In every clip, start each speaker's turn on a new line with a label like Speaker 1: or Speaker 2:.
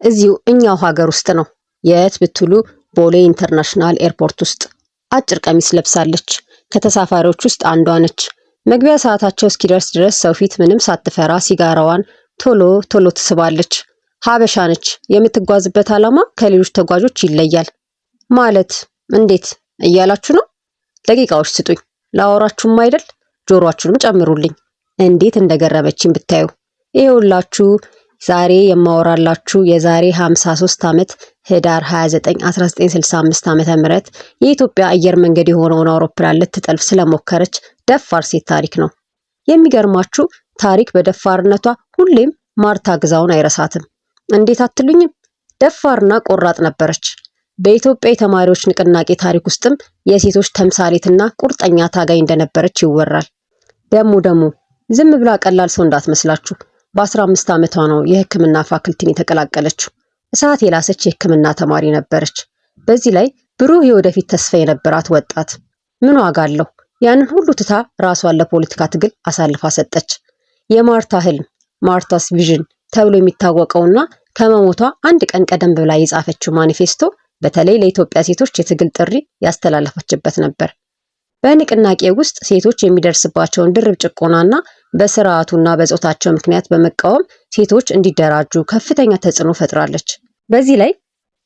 Speaker 1: እዚሁ እኛው ሀገር ውስጥ ነው። የት ብትሉ ቦሌ International Airport ውስጥ። አጭር ቀሚስ ለብሳለች። ከተሳፋሪዎች ውስጥ አንዷ ነች። መግቢያ ሰዓታቸው እስኪደርስ ድረስ ሰው ፊት ምንም ሳትፈራ ሲጋራዋን ቶሎ ቶሎ ትስባለች። ሀበሻ ነች። የምትጓዝበት ዓላማ ከሌሎች ተጓዦች ይለያል። ማለት እንዴት እያላችሁ ነው? ደቂቃዎች ስጡኝ። ላወራችሁም አይደል? ጆሮአችሁንም ጨምሩልኝ። እንዴት እንደገረመችኝ ብታዩ። ይኸውላችሁ፣ ዛሬ የማወራላችሁ የዛሬ 53 ዓመት ህዳር 29 1965 ዓ.ም የኢትዮጵያ አየር መንገድ የሆነውን አውሮፕላን ልትጠልፍ ስለሞከረች ደፋር ሴት ታሪክ ነው። የሚገርማችሁ ታሪክ በደፋርነቷ ሁሌም ማርታ ግዛውን አይረሳትም። እንዴት አትሉኝም? ደፋርና ቆራጥ ነበረች። በኢትዮጵያ የተማሪዎች ንቅናቄ ታሪክ ውስጥም የሴቶች ተምሳሌትና ቁርጠኛ ታጋይ እንደነበረች ይወራል። ደሞ ደሞ ዝም ብላ ቀላል ሰው እንዳትመስላችሁ። በ15 ዓመቷ ነው የሕክምና ፋክልቲን የተቀላቀለችው። እሳት የላሰች የሕክምና ተማሪ ነበረች። በዚህ ላይ ብሩህ የወደፊት ተስፋ የነበራት ወጣት። ምን ዋጋ አለው? ያንን ሁሉ ትታ ራሷን ለፖለቲካ ትግል አሳልፋ ሰጠች። የማርታ ህልም፣ Martha's Vision ተብሎ የሚታወቀውና ከመሞቷ አንድ ቀን ቀደም ብላ የጻፈችው ማኒፌስቶ በተለይ ለኢትዮጵያ ሴቶች የትግል ጥሪ ያስተላለፈችበት ነበር። በንቅናቄ ውስጥ ሴቶች የሚደርስባቸውን ድርብ ጭቆናና በስርዓቱና በጾታቸው ምክንያት በመቃወም ሴቶች እንዲደራጁ ከፍተኛ ተጽዕኖ ፈጥራለች። በዚህ ላይ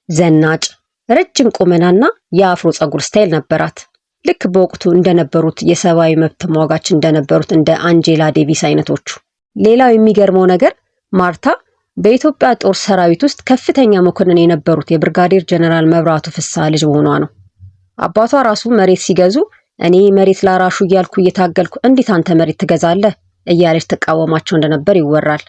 Speaker 1: ዘናጭ፣ ረጅም ቁመናና የአፍሮ ፀጉር style ነበራት። ልክ በወቅቱ እንደነበሩት የሰብአዊ መብት ተሟጋች እንደነበሩት እንደ አንጄላ ዴቪስ አይነቶቹ። ሌላው የሚገርመው ነገር ማርታ በኢትዮጵያ ጦር ሰራዊት ውስጥ ከፍተኛ መኮንን የነበሩት የብርጋዴር ጀነራል መብራቱ ፍስሐ ልጅ መሆኗ ነው። አባቷ ራሱ መሬት ሲገዙ "እኔ መሬት ላራሹ እያልኩ እየታገልኩ እንዴት አንተ መሬት ትገዛለህ?" እያለች ትቃወማቸው እንደነበር ይወራል።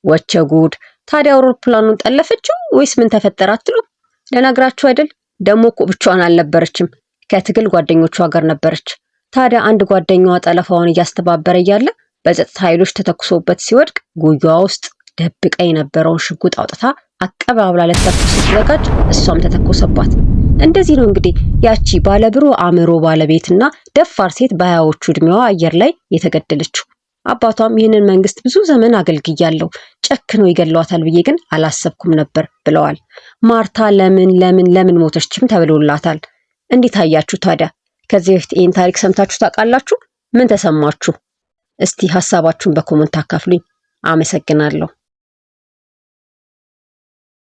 Speaker 1: ወቸ ጉድ! ታዲያ አውሮፕላኑን ጠለፈችው ወይስ ምን ተፈጠረ አትሉም? ልነግራችሁ አይደል? ደሞ እኮ ብቻዋን አልነበረችም፣ ከትግል ጓደኞቿ ጋር ነበረች። ታዲያ አንድ ጓደኛዋ ጠለፋውን እያስተባበረ እያለ በጸጥታ ኃይሎች ተተኩሶበት ሲወድቅ ጉያዋ ውስጥ ደብቃ የነበረውን ሽጉጥ አውጥታ አቀባብላ ልትተኩስ ስትዘጋጅ እሷም ተተኮሰባት። እንደዚህ ነው እንግዲህ ያቺ ባለብሩህ አእምሮ ባለቤትና ደፋር ሴት በ20ዎቹ ዕድሜዋ አየር ላይ የተገደለችው። አባቷም "ይህንን መንግስት ብዙ ዘመን አገልግያለሁ፣ ጨክነው ይገለዋታል ብዬ ግን አላሰብኩም ነበር" ብለዋል። ማርታ ለምን ለምን ለምን ሞተችም ተብሎላታል። እንዴት አያችሁ ታዲያ? ከዚህ በፊት ይህን ታሪክ ሰምታችሁ ታውቃላችሁ? ምን ተሰማችሁ? እስቲ ሀሳባችሁን በ comment አካፍሉኝ። አመሰግናለሁ።